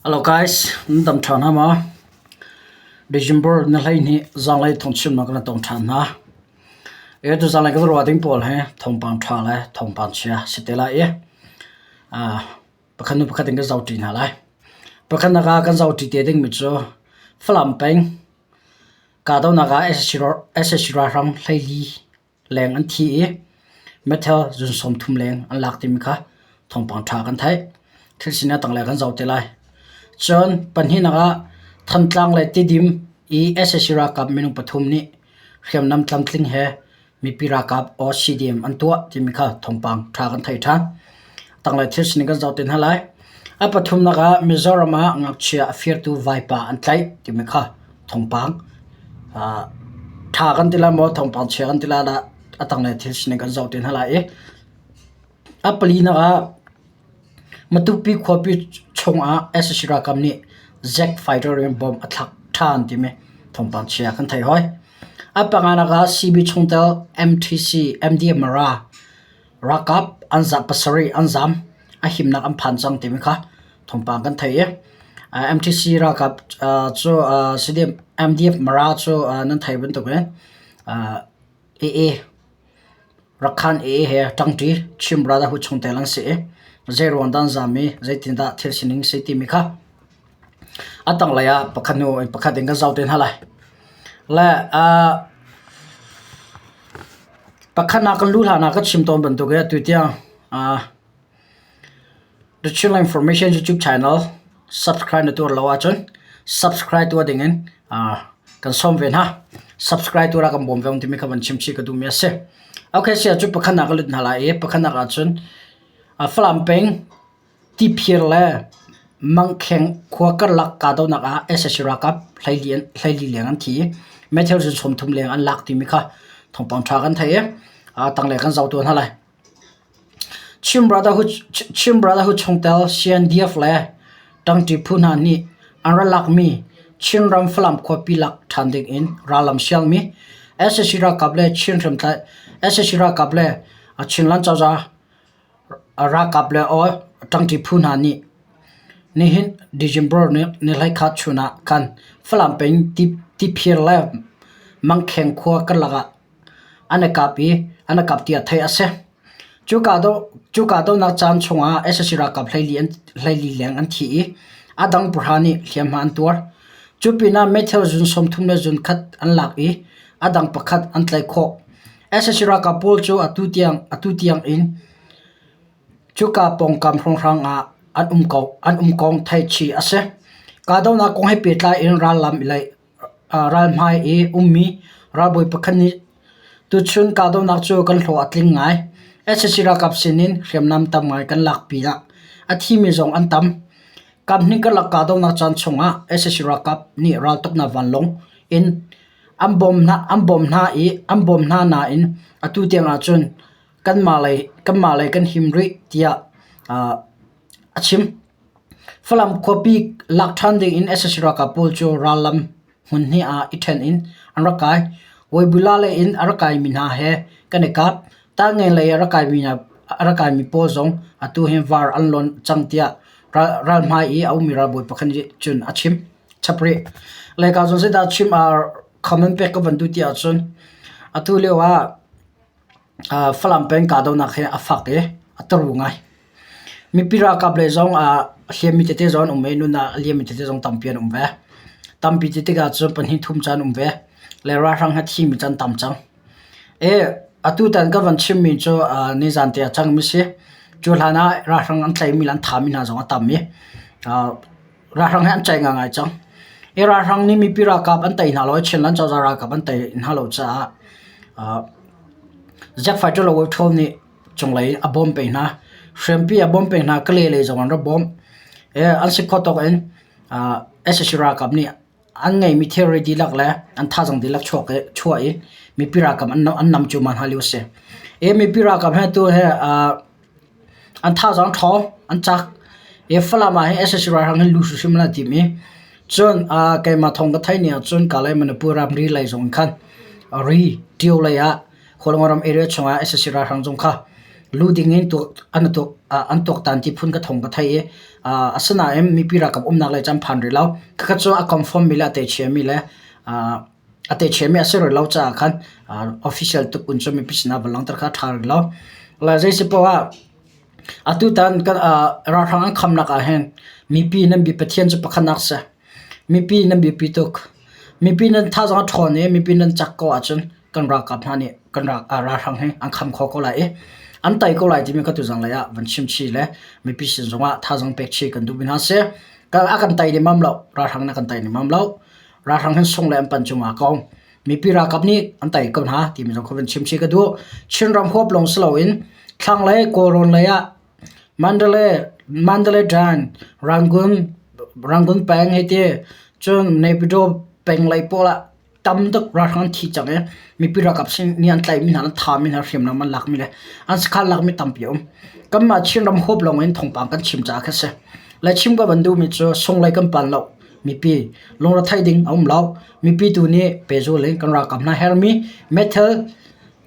Hello guys, nan dam ṭha hna maw? December ni 12 zanlei thawngchimnak kan tong ṭhan hna. E tu zanlei kan ruah ding pawl hi thawngpang ṭha le thawngpang chia si te lai i pakhat hnu pakhat in kan zohṭi hna lai. Pakhatnak ah kan zohṭi te dingmi cu Falam peng kahdohnak ah sac ralhrang 14 leng an thi i meithal zun 30 leng an lak timi kha thawngpang ṭha kan theih. Thil sining a tanglei kan zoh te lai. Cun pahnihnak ah Thantlang le Tidim i sac ralkap minung pathum nih hriamnam tlamtling he mipi ralkap or CDM an tuah timi kha thawngpang ṭha kan theih ṭhan. Tanglei thil sining kan zoh te hna lai. A pathumnak ah Mizoram ah ngakchia a firtu vaipa an tlaih timi kha thawngpang ṭha kan ti lai maw thawngpang chia kan ti lai dah a tanglei thil sining kan zoh te hna lai i a palinak ah Matupi khuapi chungah sac ralkap nih jet fighter in bomb a thlak ṭhan timi thawngpang chia kan theih hoi. A panganak ah CB chungtel MTC MDM Mara ralkap an za pasarih an zam a himnak an phan cang timi kha thawngpang kan theih i MTC ralkap cu MDF Mara cu nan theih bantukin AA Rakhan AA he ṭangṭi Chin Brotherhood chungtel an si i zeiruang dah an zam i zeitindah thil sining si timi kha a tanglei ah pakhat hnu in pakhat in kan zoh te hna lai. Le pakhatnak kan luh hlanah ka chim tawn bantuk in atu tiang The Chinland Information YouTube channel subscribe na tuar lo ahcun subscribe tuah dingin kan sawm ve hna. Subscribe tuah kan bawm ve timi kha van chim chih ka duhmi a si. Okay, sia cu pakhatnak ka lut hna lai i pakhatnak ahcun Falam peng Tiphir le Mangkheng khua karlak kahdohnak ah sac ralkap 14 leng an thi i meithal zun 30 leng an lak timi kha thawngpang ṭha kan theih i tanglei kan zoh tuah hna lai. Chin Brotherhood chungtel CNDF le ṭangṭi phu hna nih an ra lakmi Chinram Falam khuapi lak ṭhan dingin rallam sialmi sac ralkap le Chin hriamtlai sac ralkap le Chinland cozah ralkap le ṭangṭi phu hna nih nihin December ni 21 chun ah khan Falam peng Tiphir le Mangkheng khua karlak ah an i kap i an i kap tiah theih a si. Cu kahdohnak caan chungah sac ralkap 14 leng an thi i a dang pahra nih hliamhma an tuar. Cu pinah meithal zun 30 le zun khat an lak i a dang pakhat an tlaih khawh. Sac ralkap pawl cu atu tiang in cuka pawngkam hrawnghrang ah an um kong theih chih a si. Kahdohnak kong he pehtlai in rallam Ralhmai i ummi ralbawi pakhat nih tuchun kahdohnak cu kan hlawh a tling ngai. Sac ralkap sinin hriamnam tam ngai kan lak pinah a thimi zong an tam. Kaphnih karlak kahdohnak caan chungah sac ralkap nih raltuknak vanlawng in an bawm hna i an bawm hna nain atu tiang ahcun kanmah lei kan him rih tiah a chim. Falam khuapi lak ṭhan dingin sac ralkap pawl cu rallam hmun hnih ah i ṭhen in an rak kai. Webula lei in a rak kaimi hna he kan i kap. Tangngen lei a rak kaimi pawl zong atu hi var an lawn cang tiah ralhmai i a ummi ralbawi pakhat nih cun a chim. Chap rih. Leika cun zeidah chim comment pek ka van duh ti ahcun atu lio ah Falam peng kahdohnak hi a fak i a taru ngai. Mipi ralkap lei zong hliammi tete zong an um i nunnak a liammi tete zong tampi an um ve. Tampi ti tikah cun pahnih thum cu an um ve. Le ralhrang he thimi cu an tam cang. I atutan ka van chimmi cu nizan te ah cangmi si. Cu hlan ah ralhrang an tlaihmi le an thahmi hna zong a tam i ralhrang he an ceih ngaingai cang. I ralhrang nih mipi ralkap an tei hna lo i Chinland cozah ralkap an tei hna lo caah Jet fighter le Wave nih cunglei a bawm peng hna. Hriampi a bawm peng hna. Kale lei zong an rak bawm. An si khawh tawk in sac ralkap nih an ngeihmi thilri dihlak le an thazaang dihlak chuah i mipi ralkap an nam cuahmah hna lio a si. Mipi ralkap he tu he An thazaang ṭhawng, an cak. I Falam ah hin sac ralhrang hin lu hrimhrim an tim i cun keimah thawng ka theih ni ahcun Kalay Manipur ramri lei zong in khan ri Tio lei ah Khualngo ram area chungah sac ralhrang zong kha lu ding in an tuaktan ti phun ka thawng ka theih i Asinain mipi ralkap umnak lei cu an phan rih lo. Khakha cu a confirm mi le a techia mi le a techia mi a si rih lo caah khan official tuk un cu mipi sinah va langhter kha a ṭha rih lo. Le zei si poah ah atutan kan ralhrang an khamnak ah hin mipi nan bi Pathian cu pakhatnak si. Mipi nan biapi tuk. Mipi nan thazaang a ṭhawn i mipi nan cak ko ahcun kan ralkap hna nih kan ralhrang hi an kham kho ko lai i an tei ko lai timi ka tuzang lei ah van chim chih le mipi sin zongah thazaang pek chih kan duhmi hna si. A kan tei nih mam lo, ralhrang nih a kan tei nih mam lo. Ralhrang hin sung le an pan cungah ko. Mipi ralkap nih an tei ko hna timi zong kha van chim chih ka duh. Chinram huap lawng si loin thlanglei Kawlrawn lei ah Mandalay, Mandalay Dan, Rangoon, Rangoon peng hei ti, cun Naypyidaw peng lei pawl ah tam tuk ralhrang an thi cang i mipi ralkap sin nih an tlaihmi hna an thami hna hriamnam an lakmi le an sakhan lakmi tampi a um. Kanmah Chinram huap lawng in thawngpang kan chim caah kha si. Le chim ka van duhmi cu sunglei kan pan lo. Mipi lungretheih ding a um lo. Mipi tu nih pehzul in kan ralkap hna hermi meithal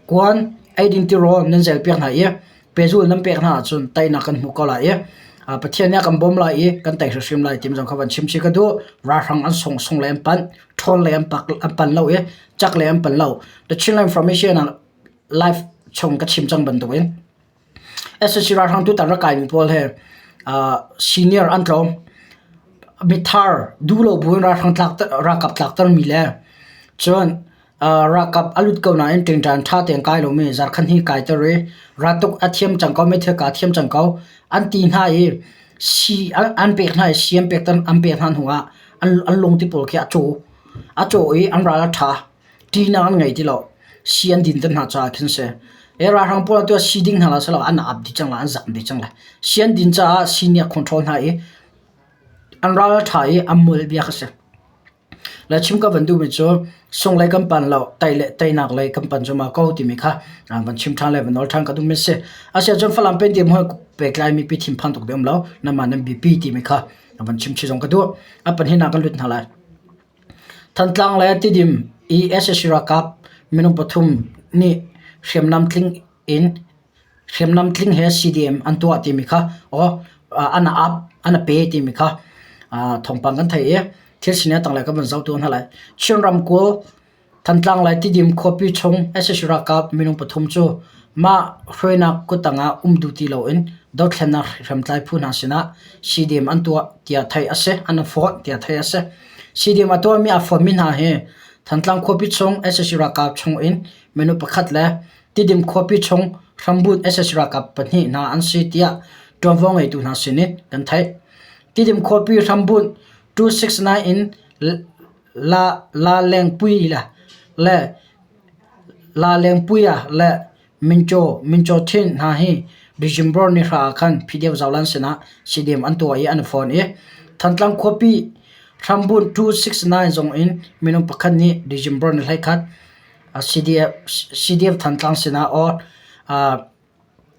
kuan eidin tirawl nan zelpiak hna i pehzul nan pek hna ahcun teinak kan hmu ko lai i Pathian nih a kan bawm lai i kan tei hrimhrim lai timi zong kha van chim chih ka duh. Ralhrang an sung sung le an panh, ṭhawn le an pak an pan lo i cak le an pan lo. The Chinland Information ah live chung ka chim cang bantukin SSC ralhrang tutan rak kaimi pawl he senior an tlawm. Mithar duh lo buin ralhrang tlak ralkap tlaktermi le cun Ralkap a lut ko nain ṭingṭan ṭha tein kai lomi zarkhan hi kaiter i raltuk a thiam cang ko, meithal kah a thiam cang ko an ti hna i sii an pek hna i sii an pek an pek hna hnuah an lungti pawl khi a caw. A caw i an ral a ṭha. Ṭihnak an ngei ti lo. Sii an dinter hna caah khin si. Hi ralhrang pawl atu ah sii ding hna la selaw an ap dih cang lai, an zam dih cang lai. Sii an din caah sii nih a control hna i an ral a ṭha i an mul bia kha si. Le chim ka van duhmi cu sunglei kan pan lo, tei le teinak lei kan pan zuma ko timi kha van chim ṭhan le van nawl ṭhan ka duhmi a si. Asiahcun Falam Pentim hoi pektlai pi thinphan tuk ding um lo, nanmah nan biapi timi kha van chim chih zong ka duh. A pahnihnak kan lut hna lai. Thantlang le Tidim i sac ralkap minung pathum nih hriamnam tling in hriamnam tling he CDM an tuah timi kha aw an ap an pe timi kha thawngpang kan theih i thil sining a tanglei kan van zoh tu hna lai. Chin ramkulh Thantlang le Tidim khuapi chung sac ralkap minung pathum cu mah hruainak kuttang ah um duh ti loin dothlennak hriamtlai phu hna sinah CDM an tuah tiah theih a si, an fawh tiah theih a si. CDM a tuahmi a fawhmi hna hi Thantlang khuapi chung sac ralkap chung in minung pakhat le Tidim khuapi chung hrambut sac ralkap pahnih hna an si tiah ṭuanvo ngeitu hna sin in kan theih. Tidim khuapi hrambut 269 in La La Lengpui le La Lengpuia le Mincaw Mincaw Thin hna hi December ni hra ah khan PDF Zoland sinah CDM an tuah i an i fon i Thantlang khuapi hrambut 269 zong in minung pakhat nih December ni 21 CDF Thantlang sinah or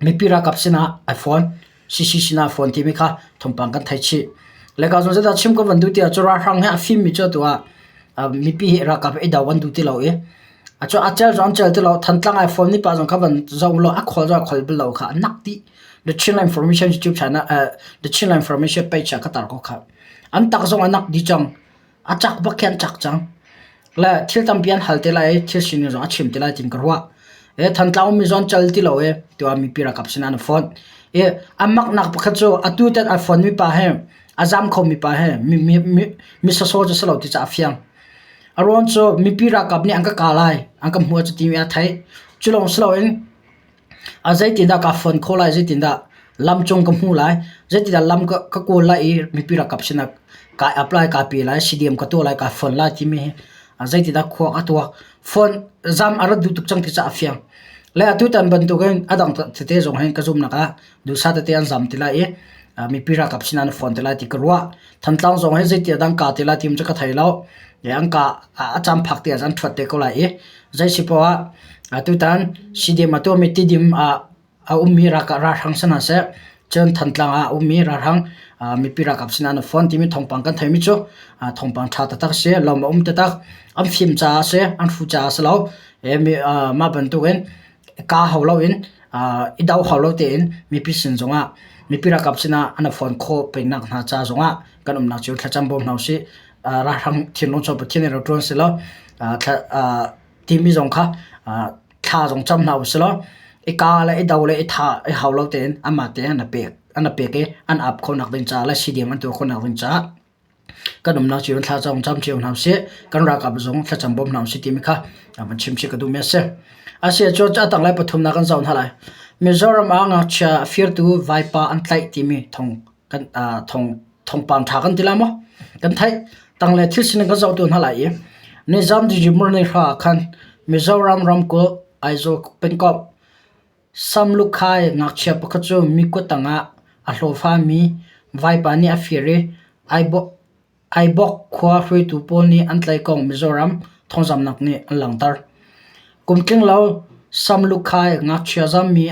mipi ralkap sinah ai fawn. CC sinah a fawn timi kha thawngpang kan theih chih. Le ka zong zeidah chim ka van duh ti ahcun ralhrang hi a fimmi cu atu ah mipi hi ralkap i do kan duh ti lo i a cu a cel zong an cel ti lo. Thantlang ai fawn mi pa zong kha van zoh law a khawl zong a khawl bal lo kha a nak dih. The Chinland Information YouTube channel The Chinland Information page ah ka tar ko kha. An tak zong a nak dih cang. A cak bak khi an cak cang. Le thil tampi an hal te lai i thil sining zong a chim te lai tiin ka ruah. E Thantlang ummi zong an cal ti lo i tiah mipi ralkap sinah an i fonh. I a maknak pakhat cu atu tan a fonmi pa hi a zam khomi pa hi mi, mi, mi, mi sawsawh cu si lo ti cu a fiang. A ruang cu mipi ralkap nih an ka kah lai, an ka hmuh cu timi a theih. Cu lawng si loin A zeitindah kaa fon khawh lai, zeitindah lamcung ka hmu lai, zeitindah lam ka, ka kawl lai i mipi ralkap sinah kai apply kaa pe lai, CDM ka tuah lai, kaa fon lai timi hi zeitindah khua ka tuak. Phone zam a rat duh tuk cang ti caah a fiang. Le atutan bantukin a dang tete zong hin ka zumnak ah duhsah tete an zam ti lai i mipi ralkap sinah an fon te lai ti ka ruah. Thantlang zong hi zeitia dang kaa ti lai ti cu ka thei lo. An ka a cam phak te ah an ṭhuat te ko lai i zei si poah ah atutan CDM a tuahmi Tidim ah a ummi ralhrang si hna seh, cun Thantlang ah a ummi ralhrang mipi ralkap sinah an i fon timi thawngpang kan theimi cu thawngpang ṭha taktak a si, lawm a um taktak. An fim caah a si, an hruh caah a si lo. Mah bantukin kaa hau loin i do hau lo tein mipi sin zongah. Mipi ralkap sinah an phone khawh pengnak hna ca zongah kan umnak cio thlacam bawm hna usih. Ralhrang thinlung cu Pathian nih ro ṭuan selaw timi zong kha thla zong cam hna usih law i ka le i do le i tha i hau lo tein amah te an pek an pek i an ap khawhnak ding caah le CDM an tuah khawhnak ding caah kan umnak cio in thla cam cam cio hna usih. Kan ralkap zong thlacam bawm hna usih timi kha van chim chih ka duhmi a si. A si ahcun a tanglei pathumnak kan zoh hna lai. Mizoram ah ngakchia a firtu vaipa an tlaih timi thong kan thong thawngpang ṭha kan ti lai maw? Kan theih. Tanglei thil sining kan zoh tu hna lai i nizam December ni hra ah khan Mizoram ramkulh Aizawl pengkomh Samlukhai ngakchia pakhat cu mi kuttang ah a hlawhfami vaipa nih a fir i Aibawk khua hruaitu pawl nih an tlaih kong Mizoram thawngzamhnak nih an langhter. Kum tlinglo Samlukhai ngakchia zammi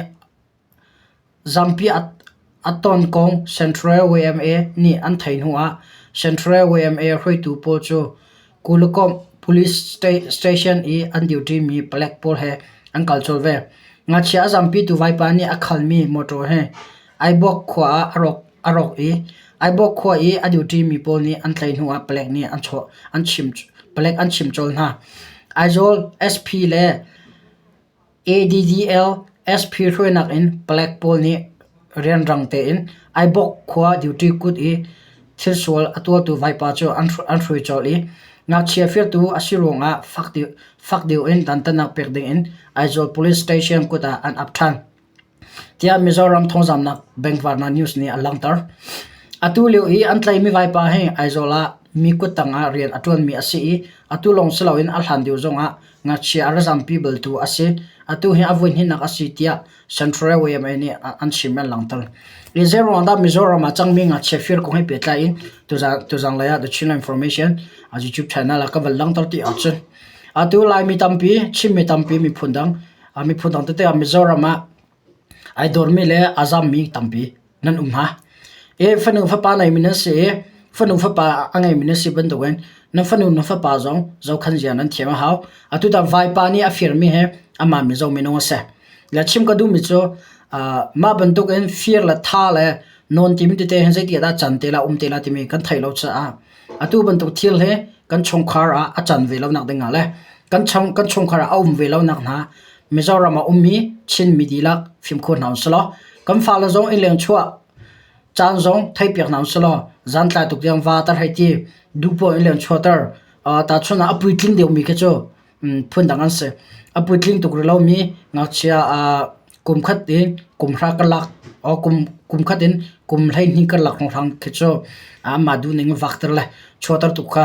Zampi a ton kong Central YMA nih an theih hnuah Central YMA hruaitu pawl cu Kulukomh Police Station i an duty mi palek pawl he an kal colh ve. Ngakchia a zampitu vaipa nih a khalmi motor hi Aibawk khua ah a rawk i Aibawk khua i a duty mi pawl nih an tlaih hnuah palek nih palek an chim colh hna. Aizawl SP le ADDL SP hruainak in palek pawl nih rianrang tein Aibawk khua duty kut i thilsual a tuahtu vaipa cu an hruai colh i ngakchia firtu a si ruangah fak deuh in dantatnak pek dingin Aizawl Police Station kut ah an ap ṭhan. Tiah Mizoram thawngzamnak Bengvarna News nih a langhter. Atu lio i an tlaihmi vaipa hi Aizawl ah mi kuttang ah rian a ṭuanmi a si i atu lawng si loin a hlan deuh zongah ngakchia a ra zampi baltu a si. Atu hi a voihnihnak a si tiah Central YMA nih an chim an langhter. I zeiruang dah Mizoram ah cangmi ngakchia fir kong he pehtlai in tuzanglei ah The Chinland Information YouTube channel ah ka van langhter ti ahcun atu Laimi tampi, Chinmi tampi miphun dang miphun dang tete ah Mizoram ah ai dawrmi le a zammi tampi nan um hna. I fanu fapa neimi nan si i fanu fapa a ngeimi nan si bantukin nan fanu nan fapa zong zohkhan zia nan thiam a hau. Atu tah vaipa nih a firmi hi amah Mizo minung a si. Le chim ka duhmi cu mah bantukin fir le tha le nawn timi tete hin zeiti ah dah can te la um te la timi kan theih lo caah atu bantuk thil hi kan chungkhar ah a can ve lonak ding ah le kan chung kan chungkhar ah a um ve lonak hna Mizoram ah ummi Chinmi dihlak fimkhur hna usih law kan fale zong innleng chuah caan zong theihpiak hna usih law zantlai tuk tiang va tar hei ti duh poah innleng chuahter tahchun ah a puitling deuhmi khi cu phundang an si. A puitling tuk rih lomi ngakchia kum khat in kum hra karlak or kum khat in kum 12 karlak hrawnghrang khi cu anmah duhning in vakter le chuahter tuk kha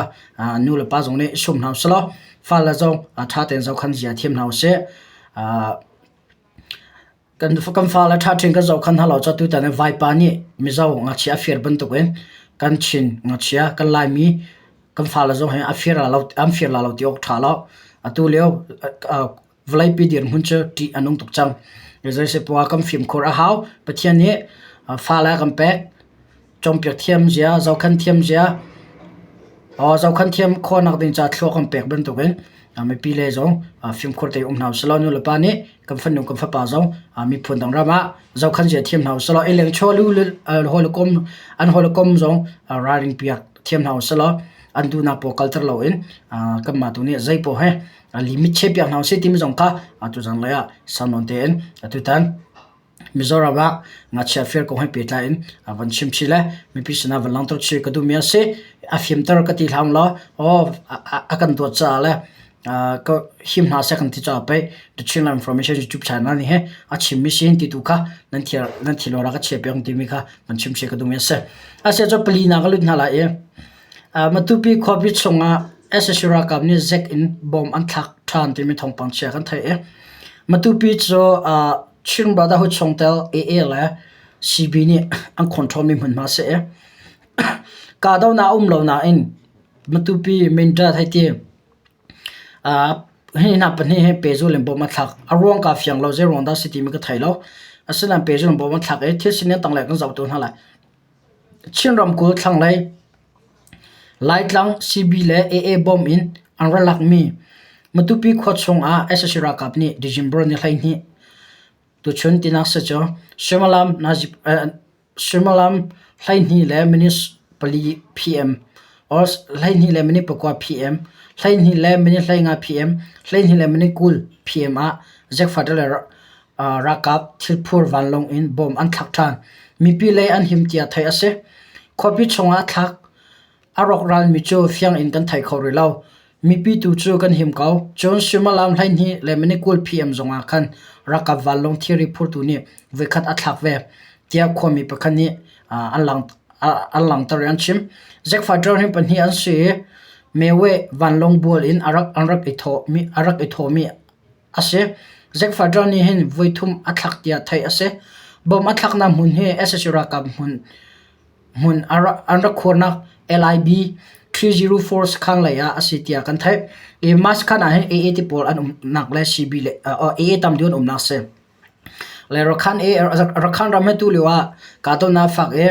nu le pa zong nih i sum hna usih law fale zong ṭha tein zohkhan zia thiam hna usih. Kan fale ṭha tein kan zohkhan hna lo caah tutan i vaipa nih Mizo ngakchia a fir bantukin kan Chin ngakchia kan Laimi kan fale zong hi a fir la lo an fir la lo ti awk ṭha lo. Atu lio vawleipi dirhmun cu ṭih a nung tuk cang. Zeisipoah kan fimkhur a hau. Pathian nih fale a kan pek. Cawnpiak thiam zia, zohkhenh thiam zia, zohkhenh thiam khawhnak ding caah thlua kan pek bantukin mipi le zong fimkhur tein um hna usih law nulepa nih kan fanu kan fapa zong miphun dang ram ah zohkhenh zia thiam hna usih law innleng chuah hawikom an hawikom zong ralring piak thiam hna usih law an duhnak pawl kalter loin kanmah tu nih zei paoh hi limit chiahpiak hna usih timi zong kha tuzanglei ah sau nawn tein atutan Mizoram ah ngakchia fir kong he pehtlai in a van chim chih le mipi sinah van langhter chih ka duhmi a si. A fimter ka ti hlah law aw a kan dawt caah le ka him hna seh kan ti caah pei The Chinland Information YouTube channel nih hi a chimmi si ti tu kha nan thil nan thil rak ka chia piak timi kha van chim chih ka duhmi a si. A si cu pali na ka lut hna lai i Matupi khuapi chungah sac ralkap nih zek in bomb an thlak ṭhan timi thawngpang chia kan theih i Matupi cu Chin Brotherhood chungtel AA le CB nih an control mi hmunhma a si i kahdohnak a um lo nain Matupi Mindat hei ti hi hna pahnih hi pehzulh in bawm a thlak. A ruang kaa fiang lo zeiruang dah a si timi ka thei lo. Asinain pehzulh in bawm a thlak i thil sining tanglei kan zoh tu hna lai. Chin ramkulh thlanglei Laitlang CB le AA bawm in an ra lakmi Matupi khua chung ah sac ralkap nih December ni 12 tuchun tinak si cu suimilam. Suimilam 12 le minute 4 PM, or 12 le minute 9 PM, 12 le minute 15 PM, 12 le minute 20 PM ah Jack Fighter le ralkap thilphur vanlawng in bomb an thlak ṭhan. Mipi lei an him tiah theih a si. Khuapi chungah thlak a rawkralmi cu fiang in kan thei kho rih lo. Mipi tu cu kan him ko. Cun suimilam 12 le minute 20 PM zongah khan ralkap vanlawng thilri phurtu nih voikhat a thlak ve tiah khuami pakhat nih an langhter i an chim. Jet fighter hi pahnih an si i Meweh vanlawng bual in a rak i thawhmi a si. Jet fighter nih hin voithum a thlak tiah theih a si. Bomb a thlaknak hmun hi sac ralkap hmun hmun an rak khuarnak LIB 304 sakhan lei ah a si tiah kan theih. I mah sakhan ah hin AA ti pawl an umnak le CB le AA tam deuh an umnak a si. Le Rakhan Rakhan ram he tu lio ah kahdohnak fak i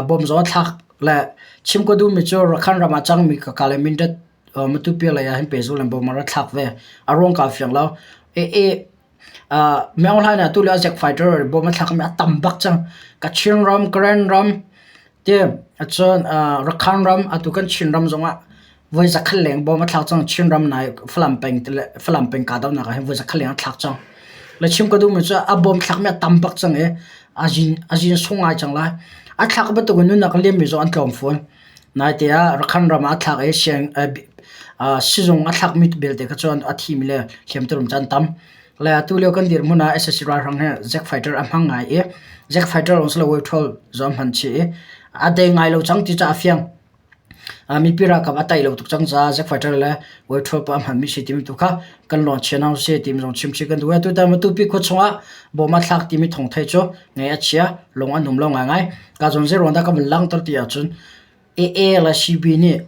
bom zaw thlak le chim ka duhmi cu Rakhan ram ah cangmi ka le Mindat Matupi lei ah hin pehzulh in bom a rak thlak ve. A ruang kaa fiang lo. AA Myo Hlaing ah tulio Zack Fighter bom a thlakmi a tam bak cang. Kachin ram, Karen ram, ti cun Rakhine ram, atu kan Chin ram zongah voi zakhat leng bom a thlak cang. Chin ram nai Falam peng Falam peng kahdohnak ah hin voi zakhat leng a thlak cang. Le chim ka duhmi cu a bom thlakmi a tam bak cang i a zin a zin sung ngai cang lai. A thlak bantuk in nunnak a liammi zong an tlawm fawn. Naite ah Rakhine ram ah a thlak i siang sizung a thlakmi belte kha cun a thimi le hliamturum cu an tam. Le atu lio kan dirhmun ah sac ralhrang hi Jack fighter a hmang ngai i Jack fighter lawng si lo Weithol zong a hman chih i a dei ngai lo cang ti cu a fiang. Mipi ralkap a tai lo tuk cang caah Jack fighter le Weithol pa a hmanmi si timi tu kha kan lawn chia hna usih timi zong chim chih kan duh. Tutan Matupi khua chungah bom a thlak timi thawng theih cu ngaih a chia, lung an um lo ngaingai. Ka zawn zei ruang dah ka van langhter ti ahcun AA le CB nih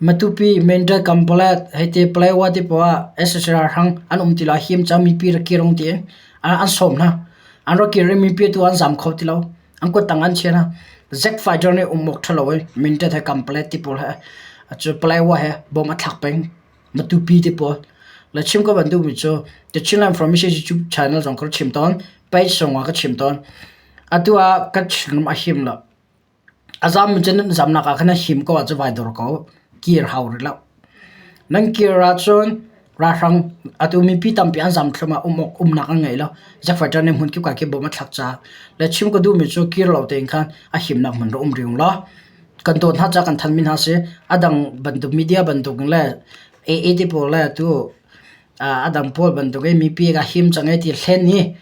Matupi, Mendel, Kambalet hei ti Palawa ti poah ah sac ralhrang an um ti lo him cang mipi rak kir ung tiin an sawm hna. An rak kir i mipi tu an zam kho ti lo. An kuttang an chia hna. Jet fighter nih um awk ṭha lo i Mindat he Kambalet ti pawl he cu Palawa he bom a thlak peng. Matupi ti pawl. Le chim ka van duhmi cu The Chinland Information YouTube channel zong ka chim tawn. Page zong ah ka chim tawn. Atu ah kan Chinram a him lo. A zam cun nan zamnak ah khan a him ko ahcun vai dor ko. Kir hau rih lo. Nan kir ahcun ralhrang atu mipi tampi an zam thluahmah um awk umnak an ngei lo. Jet fighter nih hmun kip ka kip bom a thlak caah le chim ka duhmi cu kir lo tein khan a himnak hmun rak um rih ung law kan dawt hna caah kan thanmi hna si. A dang bantuk media bantuk in le AA te pawl le atu a dang pawl bantuk in mipi ka him cang e ti hlen i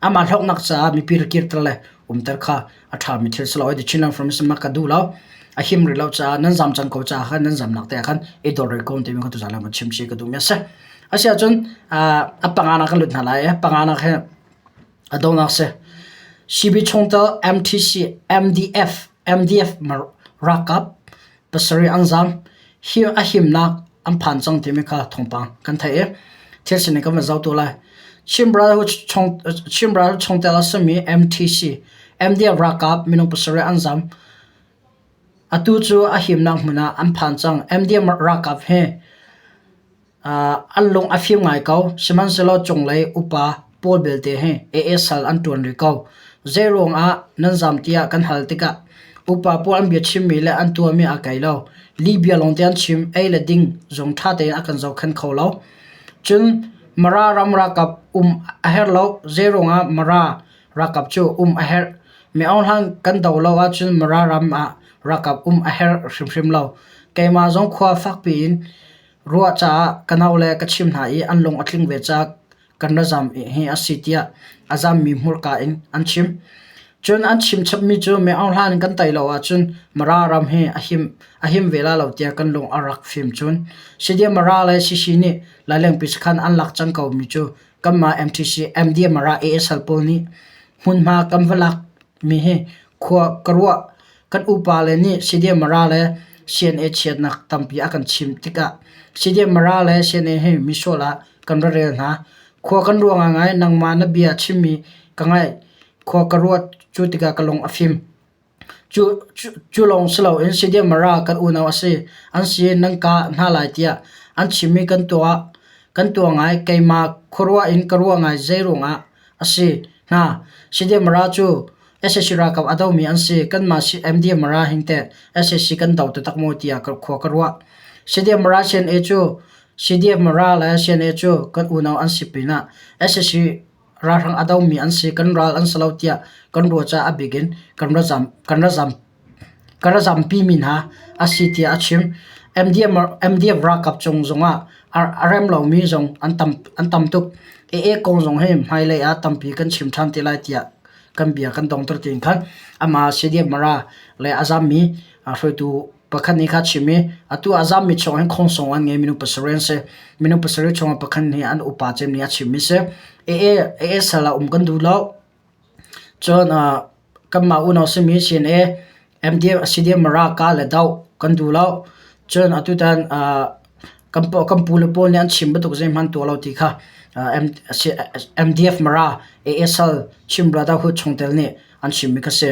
amah hlawknak caah mipi rak kirter le umter kha a ṭhami thil si lo. Hi Chinland Formation ka duh lo. A him rih lo caah nan zam cang ko caah khan nan zamnak te ah khan i dor rih ko timi kha tuzaan ah chim chih ka duhmi a si. Asiahcun a panganak kan lut hna lai i panganak hi a donak si. CB chungtel MTC MDF MDF ralkap pasarih an zaam. Hi a himnak an phan cang timi kha thawngpang kan theih i thil sining kan van zoh tu lai. Chin Brotherhood chung Chin Brotherhood chungtel a simi MTC MDF ralkap minung pasarih an zaam. Atu cu a himnak hmun ah an phan cang. MDF ralkap hi An lung a fim ngai ko, sihmanhsehlaw cunglei upa pawl belte hi AA sal an ṭuan rih ko. Zeiruang ah nan zam tiah kan hal tikah upa pawl an biachimmi le an tuahmi aa kai lo. Lihbia lawngte an chim, ei le ding zong ṭha tein a kan zohkhenh kho lo. Cun Mara ram ralkap um a herh lo. Zeiruang ah Mara ralkap cu um a herh? Mi Aung Hlaing kan do lo ahcun Mara ram ah ralkap um a herh hrimhrim lo. Keimah zong khua fakpi in Ruah caah ka naule ka chim hna i an lung a tling ve caah kan ra zam hi a si tiah a zammi hmurka in an chim. Cun an chim chapmi cu Mi Aung Hlaing kan tei lo ahcun Mara ram hi a him, a him ve la lo tiah kan lung a rak fim. Cun Sidia Mara le Sisi nih Lailengpi sakhan an lak cang komi cu kanmah MTC MD Mara ASL pawl nih hmunhma kan va lak mi hi khua ka ruah. Kan upa le nih CDM Mara le CNA chiatnak tampi a kan chim tikah CDM Mara le CNA hi misual ah kan ra rel hna. Khua kan ruah ngaingai nangmah na bia chimmi ka ngaih. Khua ka ruat cu tikah ka lung a fim. Cu, cu, cu lawng si loin CDM Mara kan unau a si. An si nan kah hna lai tiah an chimmi kan tuah. Kan tuah ngai. Keimah khuaruah in ka ruah ngai zei ruangah a si hna. CDM Mara cu. Sac ralkap a domi an si. Kanmah MDM Mara hin teh sac kan do taktak maw tiah khua ka ruah. CDF Mara CNA cu CDF Mara le CNA cu kan unau an si pinah sac ralhrang a domi an si, kan ral an si lo tiah kan ruah caah a bik in kan ra zam kan ra zam ka ra zampimi hna a si tiah a chim. MDF ralkap cung zongah a rem lomi zong an tam an tam tuk. AA kong zong hi hmailei ah tampi kan chim ṭhan te lai tiah kan bia kan dongter tiin khan amah CDF Mara le a zammi hruaitu pakhat nih kha a chim i atu a zammi chung hin khawngsawng an ngei minung pasarih an si. Minung pasarih chungah pakhat nih an upa cem nih a chimmi si. AA AA sal ah um kan duh lo. Cun kanmah unau simi CNA MDF CDM Mara ka le doh kan duh lo. Cun atutan kan kan pu le pawl nih an chim bantuk zeihmanh tuah lo ti kha MDF Mara ASL Chin Brotherhood chungtel nih an chimmi kha si.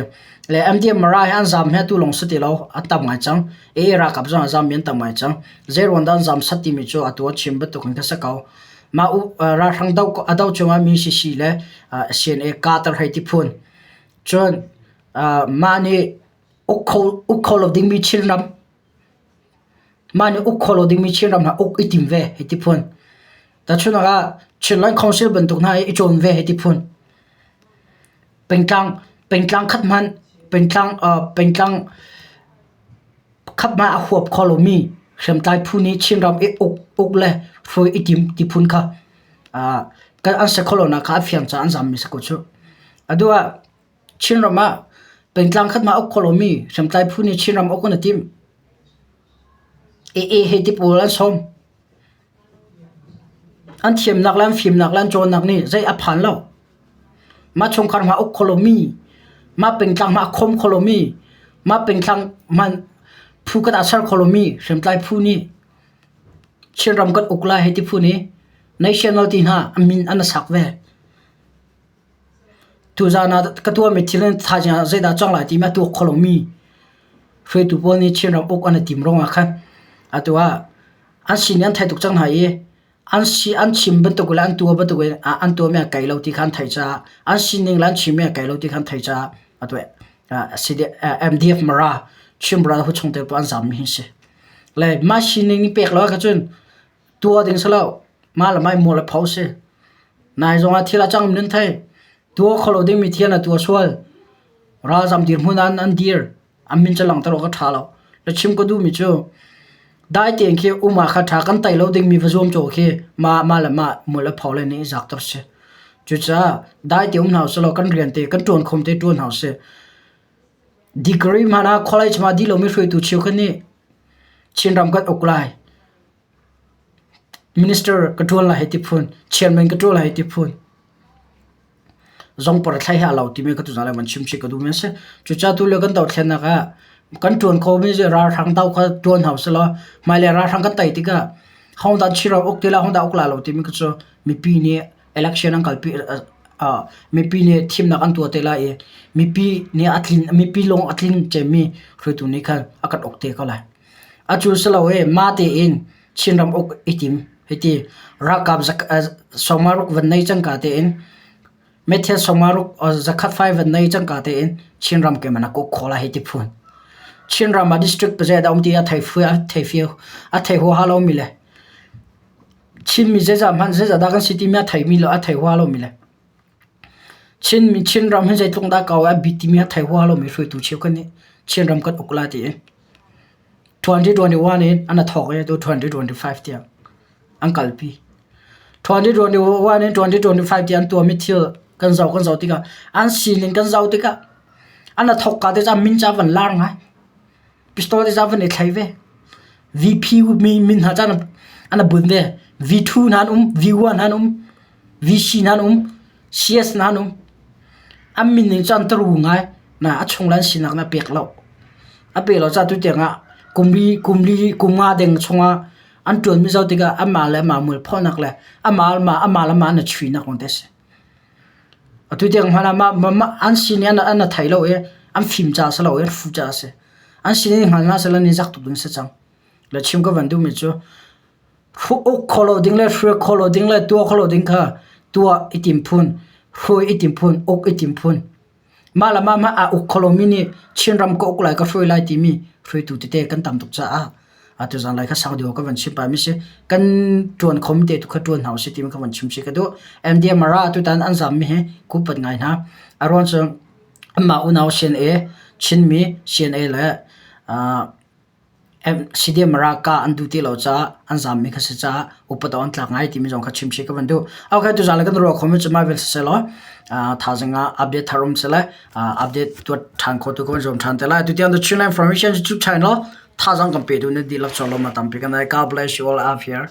Le MDF Mara hi an zaam hi atu lawng si ti lo, a tam ngai cang. AA ralkap zong a zaammi an tam ngai cang. Zeiruang dah an zaam sat timi cu atu an chim bantuk in kha si ko. Mah ralhrang do a do cungah mi CC le CNA kater hei ti phun. Cun mah nih uk kho uk kho lo dingmi Chinram mah nih uk kho lo dingmi Chinram hna uk i tim ve hei ti phun. Tahchunhnak ah Chinland Council bantuk hna i cawn ve hei ti phun. Pengtlang pengtlang khat hmanh pengtlang pengtlang khat hmanh a huap kho lomi hriamtlai phu nih Chinram i uk uk le hruai i tim ti phun kha kan an si kho lonak kha a fiang caah an zammi si ko cu. Atu ah Chinram ah pengtlang khat hmanh a uk kho lomi hriamtlai phu nih Chinram uk an i tim. AA he ti pawl an sawm. An thiamnak le an fimnak le an cawnnak nih zei a phan lo. Mah chungkhar hmanh a uk kho lomi, mah pengtlang hmanh a khawm kho lomi, mah pengtlang hmanh phu kan ah ser kho lomi hriamtlai phu nih Chinram kan uk lai hei ti phu nih national ti hna a min an sak ve. Tuzaan ah ka tuahmi thil in thaizing ah zeidah cang lai timi a tuak kho lomi hruaitu pawl nih Chinram uk an i tim ruangah khan atu ah an sin an theih tuk cang hna i an si an chim bantuk le an tuah bantuk in an tuahmi a kai lo ti kha an theih caah an sining le an chimmi a kai lo ti kha an theih caah atu MDF Mara Chin Brotherhood chungtel pawl an zammi hi si. Le mah sining nih pek lo ahkhan cun tuah ding si lo. Mah le mah i mual a pho si. Nai zong ah thil a cang nan thei. Tuah kho lo dingmi thil na tuah sual. Ralzam dirhmun ah an dir. An min cu langhter awk a ṭha lo. Na chim ka duhmi cu dai tein khi um ah kha ṭha kan tai lo dingmi va zuam caw khi mah mah le mah mual a pho le nih i zaakter si. Cucaah dai te um hna usih law kan rian te kan ṭuan khom te ṭuan hna usih. Degree hmanh ah college hmanh ah dih lomi hruaitu cheukhat nih Chinram kan uk lai. Minister ka ṭuan lai hei ti phun, chairman ka ṭuan lai hei ti phun. Zongpar thlai hi a lo timi ka tuzaan ah van chim chih ka duhmi a si. Cucaah tulio kan dothlennak ah kan ṭuan khomi cu ralhrang do kha ṭuan hau selaw hmailei ralhrang kan tei tikah hodah Chinram uk ti lai hodah uk lai lo timi kha cu mipi nih election an kalpi mipi nih thimnak an tuah te lai i mipi nih a tlin mipi lung a tlin cemmi hruaitu nih khan a kan uk te ko lai. A cu si lo i mah tein Chinram uk i tim. Hiti ralkap sawmaruk van nei cangka tein meithal sawmaruk zakhat fai van nei cangka tein Chinram ke man a kuk khawh lai hei ti phun. Chinram ah district pazei dah um ti a thei fu a thei fiu a thei huaha lomi le Chinmi zeizah hmanh zeizah dah kan si timi a theimi le a thei huaha lomi le Chinmi Chinram hi zeitluk dah kau a bi timi a thei huaha lomi hruaitu cheukhat nih Chinram kan uk lai ti in 2021 in an thawk i atu 2025 tiang an kalpi. 2021 in 2025 tiang an tuahmi thil kan zoh kan zoh tikah an sining kan zoh tikah an thawk ka te ca min ca van lar ngai. Pistol te ca van i thlai ve. VP mi min hna ca an bun ve. V2 hna an um, V1 hna an um, VC hna an um, CS hna an um. An min ning cu an taru ngai. Na a chung le an sinak na pek lo. A pe lo caah tutiang ah kumli kumli kum nga deng chungah an ṭuanmi zoh tikah amah le amah mualphonak le amah le amah le amah an i chuihnak lawng te a si. Atu tiang hmanh ah mah mah an sin i an an thei lo i an fim caah a si lo i an fuh caah a si. An sin i hngal hna sehlaw an i zak tuk ding a si cang. Le chim ka van duhmi cu uk kho lo ding le hruai kho lo ding le tuah kho lo ding kha tuah i tim phun, hruai i tim phun, uk i tim phun. Mah le mah hmanh aa uk kho lomi nih Chinram ka uk lai ka hruai lai timi hruaitu tete kan tam tuk caah atu zanlei kha sau deuh ka van chim pahmi si. Kan ṭuan khomi te tu kha ṭuan hna usih timi ka van chim chih ka duh. MDMR ah atutan an zammi hi kupat ngai hna. A ruang cu anmah unau CNA, Chinmi CNA le CDM ralkah an duh ti lo caah an zammi kha si caah upat awk an tlak ngai timi zong kha chim chih ka van duh. Okay, tuzaan le kan ruah khomi cu mah vial siseh law thaizing ah update thar um seh le update tuah ṭhan khawh tu ka van zuam ṭhan te lai. Tutiang The Chinland Information YouTube channel thazaang kan pe tu na dihlak cawlawm a tampi kan ai. God bless you all out here.